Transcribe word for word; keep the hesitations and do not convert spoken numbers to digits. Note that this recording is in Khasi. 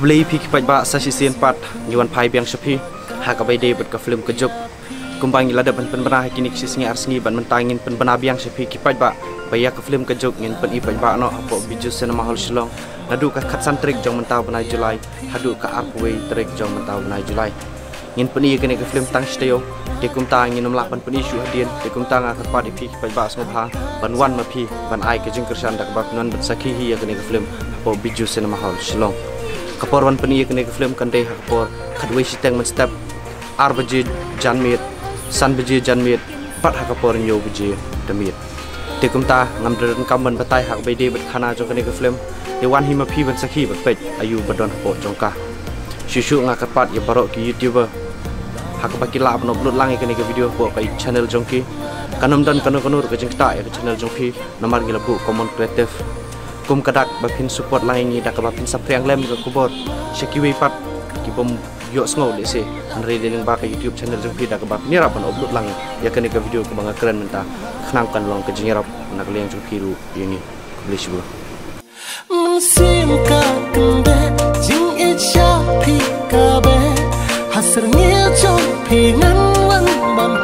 Khublei phi ki paidbah, sa shisien pat ngi wan phai biang sha phi ha kaba ïadei bad ka film Ka Juk. Kumba ngi la dep ban pynbna ha kine ki shi sngi ar sngi, bad mynta ngin pynbna biang sha phi ki paidbah ba ïa ka film Ka Juk ngin pyni paidbah noh hapoh Bijou Cinema Hall Shillong naduh ka khatsan tarik jong mynta u bnai July haduh ka arphew wei tarik jong mynta u bnai July. Ngin pyni ïa kane ka film tang shi taïew, te kumta ngin ym lah ban pyni shuh hadien. Te kumta nga kyrpad ïa phi ki paidbah sngewbha ban wan ma phi ban ai ka jingkyrshan da kaba phin wan ban sakhi hi ïa kane ka film hapoh Bijou Cinema Hall Shillong. Ka por ban pyni ïa kane ka film kan dei ha ka por khatwei shiteng mynstep, ar baje janmiet, san baje janmiet, bad ha ka por hynñiew baje da miet. Te kumta ngam da donkam ban batai ha kaba ïadei bad khana jong kane ka film. Te wan hi ma phi ban sakhi bad peit aïu ba don hapoh jong ka. Shuh shuh nga kyrpad ïa baroh ki YouTuber ha kaba ki lah ban upload lang ïa kane ka video hapoh ka channel jong ki. Kan ym don kano kano ruh ka jingktah ïa ka channel jong phi namar ngi la buh common creative. Kum ka dak ba phin support lang ïa ngi da kaba phin sa phriang lem ïa ka khubor sha kiwei pat ki bym ïohsngew lehse, hynrei dei lyngba ka YouTube channel jong phi da kaba phin ïarap ban upload lang ïa kane ka video kaba nga kren mynta, khnang kan long ka jingïarap na ka liang jong phi ruh ïa ngi. Khublei shibun. Mynsiem ka kynbeh jingïeit sha phi ka beh, ha syrngiew jong phi ngan wan ban